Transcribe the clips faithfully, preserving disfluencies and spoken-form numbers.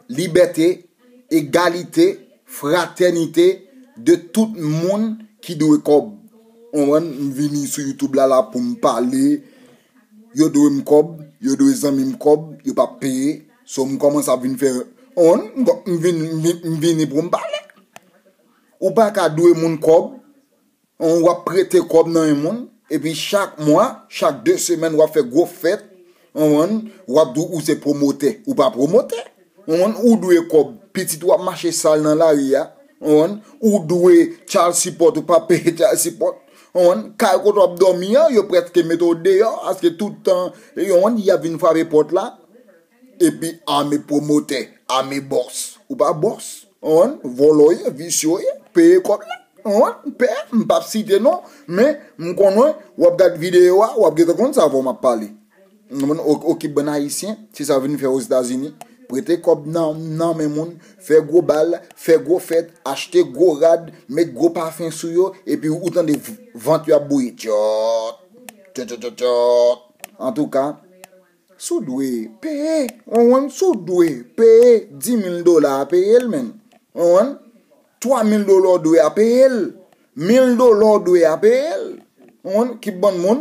libète, egalite, fratènite de tout moun ki dwe kòb. Ou konprann? M vini sou YouTube la, la pou m pale. Yo dwe m kòb, yo dwe zanmi m kòb, yo p ap peye. So, m kòmanse ap vin fè, ou konprann? M kò-, m vin, m vin, m vini pou m pale. Ou pa ka dwe moun kòb, w ap prete kòb nan men moun, epi chak mwa, chak de semèn, w ap fè gwo fèt, ou konprann? W ap di w se pwomotè. Ou pa pwomotè. Ou konprann? Ou dwe kòb. Pitit ou ap mache sal nan lari a. Ou konprann? Ou dwe child support, ou pa peye child support. Ou konprann? Kay kote w ap dòmi an, yo prèske mete w deyò, paske tout tan, ou konprann, y ap vin frape pòt la. Epi ame pwomotè, ame bòs. Ou pa bòs. Ou konprann? Vòlò w ye, visye w ye, peye kòb la. Ou konprann? Pè, m p ap site non, men m konnen w ap gad videyo a, w ap gentan konn sa avè w m ap pale. Ou konprann? O-, okip bann Ayisyen, se sa vin fè Ozetazini. Prete kòb nan, nan men moun, fè gwo bal, fè gwo fèt, achte gwo rad, met gwo pafen sou yo, epi ou tande v-, vant yo ap bouyi. Tchòt, tchòt, tchòt, tchòt, tchòt. Antouka, si w dwe, peye. Ou konprann? Si w dwe, peye. Dis mil dola a, peye l, menn. Ou konprann? Twa mil dola w dwe a, peye l. Mil dola w dwe a, peye l. Ou konprann? Ki bann moun,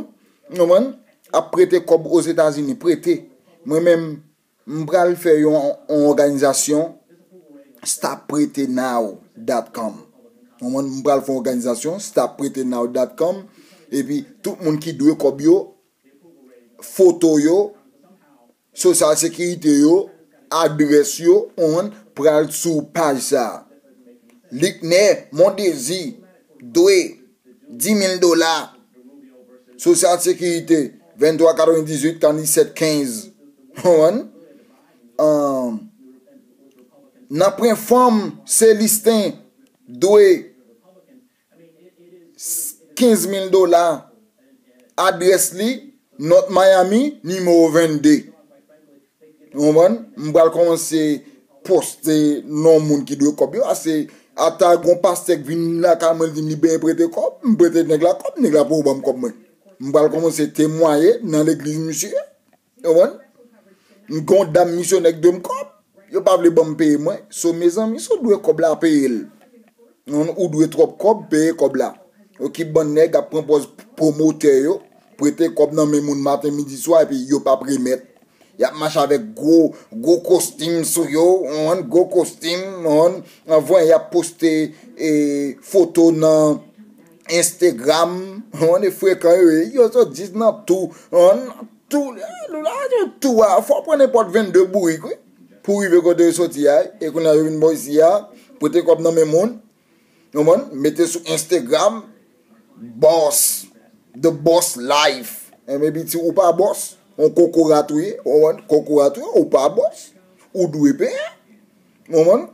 ou konprann, ap prete kòb Ozetazini, prete. Mwen menm, m pral fè yon, yon òganizasyon, stop prete now dot com. Ou konprann? M pral fè yon òganizasyon, stop prete now dot com. Epi, tout moun ki dwe kòb yo, foto yo, sosyal sekirite yo, adrès yo, ou konprann, pral sou paj sa a. Liknè Mondezi dwe dis mil dola. Sosyal sekirite, venntwa katrevendizuit, karannsèt kenz. Ou konprann? Ahn, nan pwen fanm, Celestin dwe kenz mil dola. Adrès li, North Miami, nimewo vennde. Ou konprann? M pral kòmanse poste non moun ki dwe kòb yo. Ase, ata gon pastè k vin lakay mwen, li di m li benyen prete kòb. M prete nèg la kòb, nèg la poko ban m kòb mwen. M pral kòmanse temwaye nan legliz misye. Ou konprann? M gon dam misyonè k dwe m kòb. Yo pa vle ban m peye mwen. So, mezanmi, si w dwe kòb la, peye l. Ou, ou dwe twòp kòb, peye kòb la. Okip bann nèg ap pran pòz pwomotè yo, prete kòb nan men moun maten, midi, swa, epi yo p ap remèt. Y ap mache avèk gwo, gwo kostim sou yo, ou konprann, gwo kostim, ou konprann, anvan y ap poste, e, foto nan Instagram, ou konprann, e frekan yo ye, yo sot jis nan tou, ou konprann, tou, tou a, fò w pran nenpòt vennde bourik, wi, pou w rive kote yo soti a, e kounye a yo vin bò isi a, prete kòb nan men moun, ou konprann, mete sou Instagram, Boss, The Boss Life. Enben, piti, ou pa bòs, on kokorat ou ye, ou konprann, kokorat ou ye, ou pa bòs, ou dwe peye, ou konprann.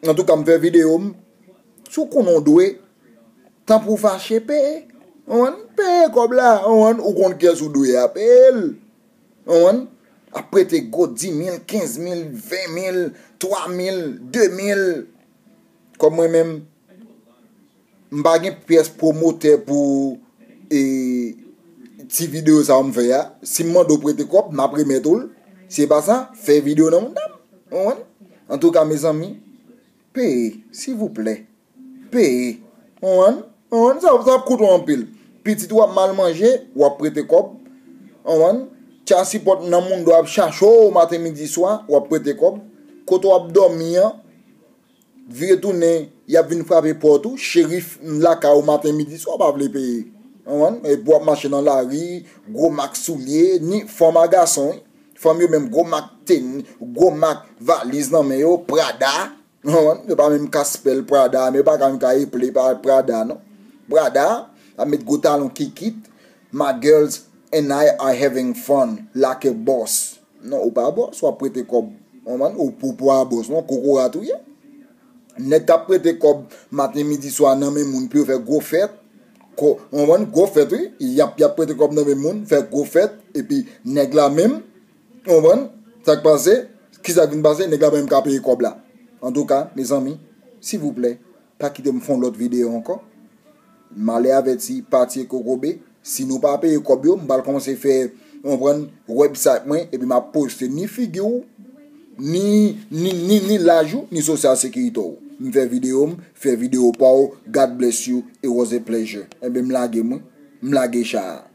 Antouka, m fè videyo m, si w konnen w dwe, tanpri w fache, peye, ou konprann, peye kòb la, ou konprann, ou konn kiyès ou dwe a, peye l. Ou konprann? Ap prete gwo dis mil, kenz mil, ven mil, twa mil, de mil. Kòm mwen menm, m pa gen pyès pwomotè pou, e, ti videyo sa yo m fè a. Si m mande w prete kòb, m ap remèt ou l. Si se pa sa, fè videyo nan mouda m. Ou konprann? Antouka, mezanmi, peye, silvouplè. Peye. Ou konprann? Ou konprann? Sa, sa ap koute w anpil. Pitit ou ap mal manje, w ap prete kòb. Ou konprann? Child support nan moun do ap chache w maten, midi, swa, w ap prete kòb. Kote w ap dòmi an, vire tounen, y ap vin frape pòt ou, cherif lakay ou maten, midi, swa, w pa vle peye. Ou konprann? Epi w ap mache nan lari, gwo mak soulye, ni fanm a gason, wi. Fanm yo menm, gwo mak teni, gwo mak valiz nan men yo, Prada. Ou konprann? Yo pa menm ka spell Prada, men yo pa ka menm ka eple pa Prada, non. Prada, ap met gwo talon kikit. My girls and I are having fun like a boss. Non, ou pa bòs, w ap prete kòb. Ou konprann? Ou, ou pa bòs, non, kokorat ou ye. Nèg k ap prete kòb maten, midi, swa nan men moun pou yo fè gwo fèt. Ko-, ou konprann? Gwo fèt, wi. Y ap, y ap prete kòb nan men moun, fè gwo fèt, epi nèg la menm, ou konprann? Sa k pase? Kisa k vin pase? Nèg la pa menm ka peye kòb la. Antouka, mezanmi, silvouplè, pa kite m fè yon lòt videyo ankò. Malè avèti, pati e kokobe. Si nou pa peye kòb yo, m pral kòmanse fè, ou konprann, website mwen, epi m ap poste ni figi w, ni, ni, ni, ni laj ou, ni social security w. M fè videyo m, fè videyo pa w, God bless you, it was a pleasure. Enben, m lage m wi, m lage cha a.